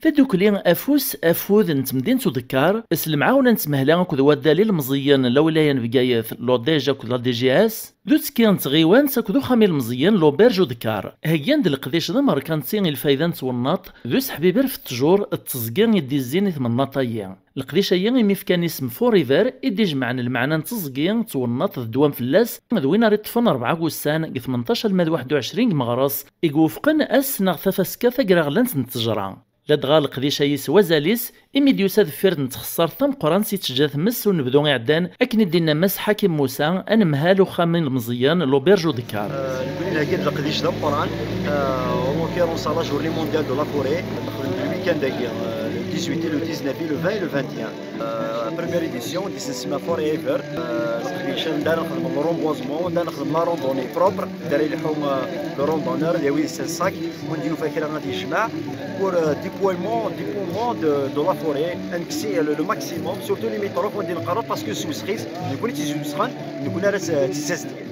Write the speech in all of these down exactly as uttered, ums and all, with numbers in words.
Tadukli Afus Afud n temdint Udekkar, s lemɛawna n tmehla akked waddal ilmeẓyen n lawilaya n Bgayet, l'ODEJ akked la D G S, d uttekki n tɣiwant akked uxxam ilmeẓyen, l'auberge Udekkar, heggan-d leqdic d amerkanti i lfayda n twennaḍt d useḥbiber f ttjur d teẓgi i d-izzin i tmennaḍt-agi. Leqdic-agi imi fkan isem Forever i d-ijemɛen lmeɛna n teẓgi, twennaḍt d ddwam fell-as, d win ara iṭṭfen rebɛa n wussan deg tmenṭac alma d waḥed u ɛecrin deg meɣres, i iwufqen ass neɣ tafaska tagraɣlant n ttejra. Ladɣa leqdic-agi s wazal-is, imi d-yusa deffir n txessart tameqqrant i teǧǧa tmes unebdu iɛeddan, akken i d-inna Mass Ḥakim Musa, anemhal uxxam n ilemẓiyen, l'auberge Udekkar. Nekkni nhegga-d leqdic d ameqqran, en l'occurrence à la journée mondiale de la forêt, nexdem le week-end-agi, euh, le dix-huit et le dix-neuf et le vingt et le vingt et un. Euh, première édition, di s-nsemma Forever. Euh, leqdic anda ara nexdem le reboisement, anda ara nexdem la randonnée propre, anda ara yelḥu, euh, le randonneur, ad yawi s sac, wanda yufa kra ad yejmeɛ, pour, euh, dépouillement, dépouillement de, de la forêt, ad nekkes le, le maximum, surtout les métrophes, wanda neqreb, parce que s usxis, nekkni d tizi wesxan, nekkni ara s-, d tizazdiyin.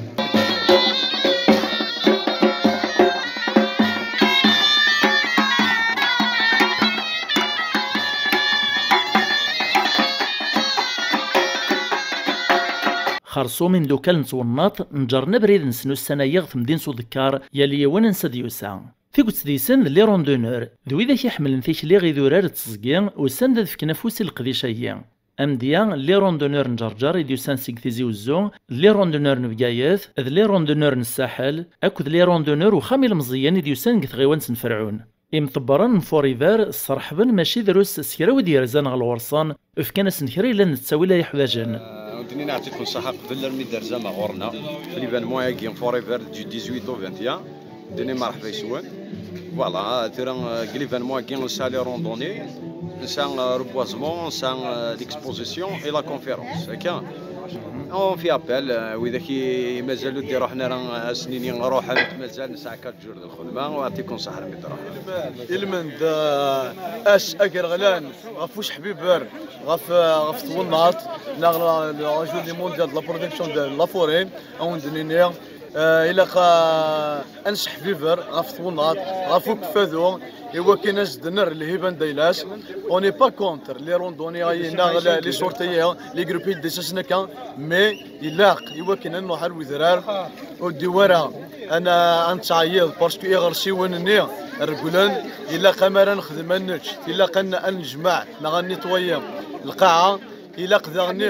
Xerṣum imdukal n twennaḍt, neǧren abrid-nsen ussan-agi ɣer temdint Udekkar, yal yiwen ansa d-yusa. Tiget deg-sen d les randonneurs, d widak iḥemmlen tikli, idurar d teẓgi, usan-d ad fken afus i leqdic-agi. Amedya, les randonneurs n Ǧerǧer i d-yusan seg Tizi Wezzu, d les randonneurs n Bgayet, d les randonneurs n Ssaḥel, akked les randonneurs uxxam ilemẓiyen i d-yusan deg tɣiwant n Ferɛun. Imḍebbren n Forever sserḥben, mačči drus, s kra wid yerzan ɣer ɣur-sen, fkan-asen kra yellan d ttawil ay ḥwaǧen. Ur d-nini, yeɛṭikum ṣṣeḥḥa, qbel armi d-terzam ɣur-neɣ f l'événement-agi Forever du dix-huit au vingt et un. Dini merḥba yes-wen. Voilà, tura, euh, deg l'événement-agi, nesɛa les randonnées, nesɛa, euh, reboisement, nesɛa, euh, l'exposition et la conférence. Akka. On fait appel, euh, widak i, i mazal ur d-iruḥen ara, euh, ad sen-nini ruḥem, mazal nesɛa quatre jours d lxedma, u yeɛṭikum ṣṣeḥḥa armi d-truḥem. Ilmend, euh, ass agerɣlan ɣef useḥbiber, ɣef, euh, ɣef twennaḍt, neɣ la, la journée mondiale de la protection de la forêt, ad wen-d-nini, euh, ilaq, euh, ad nesseḥbiber ɣef twennaḍt, ɣef ukeffadu, i wakken ad s-d-nerr lhiba n dayla-s. On n'est pas contre les randonnées neɣ la, les sorties, les groupes d-issasen akka, mais ilaq i wakken ad nruḥ ar wedrar, ur d-iwwi ara ad n-, ad nettɛeyyiḍ, parce que iɣersiwen-nni regglen, ilaq amar ad nexdem ad nečč, ilaq ad n-, ad nejmeɛ neɣ ad netwayi lqaɛa, ilaq daɣen,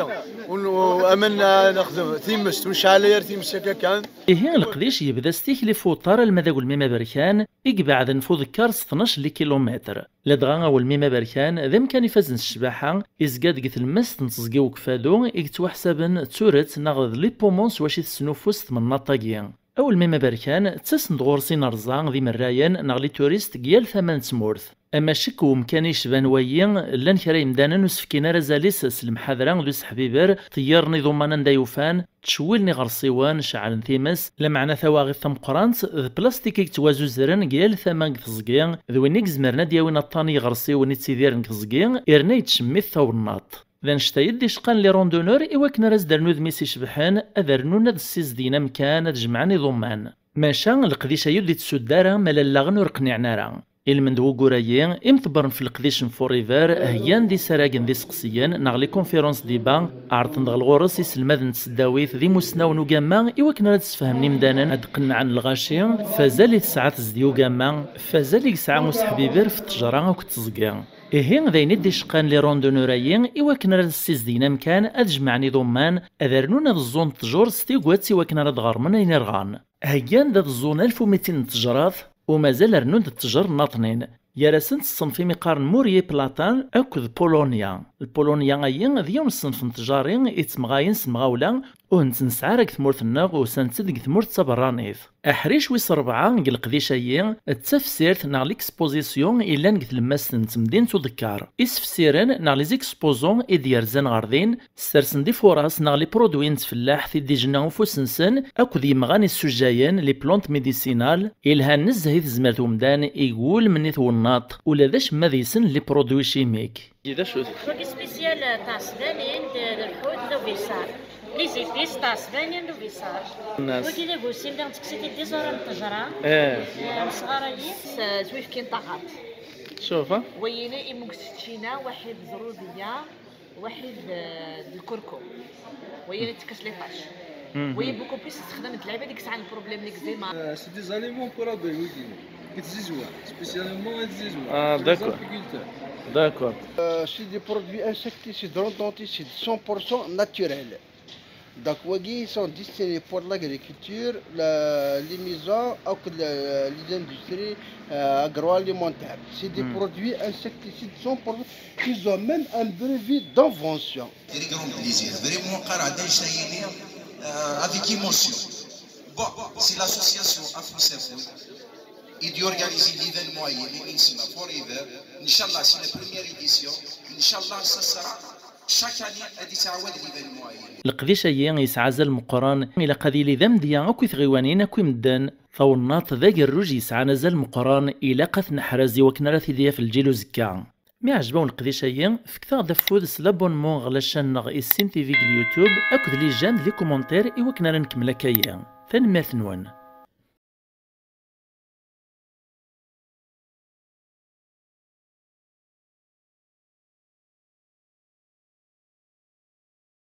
ur n-, aman ad nexdem timest, ur necɛel ara timest akka kan. Ihi, leqdic yebda s tikli f uṭar alma d agelmim aberkan, i ibeɛden f udekkar s tnac n likilumitr. Ladɣa agelmim aberkan d amkan ifazen s ccbaḥa, izga deg tlemmast n teẓgi ukeffadu i yettwaḥsaben d turet neɣ d les poumons s wacu i tesnuffus tmennaḍt-agi. Agelmim aberkan, ttasen-d ɣur-s inerẓa d imerrayen neɣ les touristes deg yal tama n tmurt. Ama ccek n umkan i yecban wayi, llan kra yemdanen ur s-fkin ara azal-is s lemḥadra d useḥbiber, ṭeyyiren iḍumman anda yufan, ttcewwilen iɣersiwen, ceɛlen times, lameɛna tawaɣit tameqqrant d plastik i yettwazuzren deg yal tama deg teẓgi, d win i izemren ad d-yawin aṭṭan n yiɣersiwen i ttidiren deg teẓgi, yerna yettcemmit tawennaḍt. D annect-a i d-icqan les randonneurs i wakken ara s-d-rnu udem-is icebḥen, ad rnun ad ssizdgen amkan, ad jemɛen iḍumman. Maca, leqdic-agi ur d-ittsudd ara, ma la llaɣen ur qniɛen ara. Ilmend n wuggur-agi, imḍebbren f leqdic n Forever heyyan-d isaragen d iseqsiyen neɣ les conférences débats, ɛerḍen-d ɣer ɣur-s iselmaden n tesdawit d imusnawen ugamma i wakken ara d-sfehmen imdanen ad qennɛen lɣaci f azal i tesɛa tezdeg ugamma, f azal i yesɛa useḥbiber f ttejra akked teẓgi. Ihi, d ayen i d-icqan les randonneurs-agi i wakken ara d-ssizdgen amkan, ad jemɛen iḍumman, ad rnun ad ẓẓun ttjur s tigawt i wakken ara d-ɣermen ayen irɣan. Heggan-d ad ẓẓun alef u mitin n ttejrat, u mazal rnun-d ttjer nnaṭnin. Gar-asent ṣṣenf imi qqaren Murier Platan akked Polonia. Lpolonia-ayi d yiwen ṣṣenf n tjari i ttemɣayen s lemɣawla, ur tent-nesɛi ara deg tmurt-nneɣ, usant-d deg tmurt d taberranit. Aḥric wis rebɛa deg leqdic-ayi d tafsirt neɣ l'exposition yellan deg tlemmast n temdint Udekkar. Isefsiren neɣ les exposants i d-yerzan ɣer din, ssersen-d ifuras neɣ les produits n tfellaḥt i d-ijenna ufus-nsen akked yemɣan issujjayen, les plantes médicinales, yelhan nezzeh i tezmert n umdan i iwulmen i twennaḍt, ula d acemma deg-sen les produits chimiques. D acu-t? Wagi spécial, eh, tɛesbanin, d, d lḥut, d ubiṣar. Izi tis tɛesbanin d ubiṣar. Wagi d agusim, diɣ nettekkes-it-id d iẓuran n ṭṭejra. Nesɣaray-it s twifkin taɣaṭ. Wayi imug s tčina, waḥid d ṛudiya, waḥid d lkurkum. Wayi nettekkes les tâches. Wayi beaucoup plus yessexdam d lɛibad i yesɛan le problème n l'eczéma. C'est des aliments pour abeilles, wigi. I tzizwa, spécialement i tzizwa. Ah, d'accord. D'accord. C'est des produits insecticides, rodenticides, cent pour cent naturels. Donc, wagi sont destinés pour l'agriculture, les maisons, les industries agroalimentaires. C'est des produits insecticides cent pour cent. Ils ont même un brevet d'invention. Avec émotion. Bon, c'est l'association Afus Afus. Il organise l'événement Forever. Inch'Allah, c'est la première édition. Inch'Allah, ça sera chaque année. Leqdic-agi yesɛa azal meqqren, ilaq ad yili d amedya akk i tɣiwanin akk i medden. Tawennaḍt d agerruj yesɛan azal meqqren, ilaq ad t-neḥrez i wakken ara t-id-yaf lǧil uzekka. Mi ɛejb-awen leqdic-agi, fket-aɣ-d afud s l'abonnement ɣer la chaîne-nneɣ Issin T V deg YouTube akked les j'aime d les commentaires i wakken ara nkemmel akka-yi. Tanemmirt-nwen.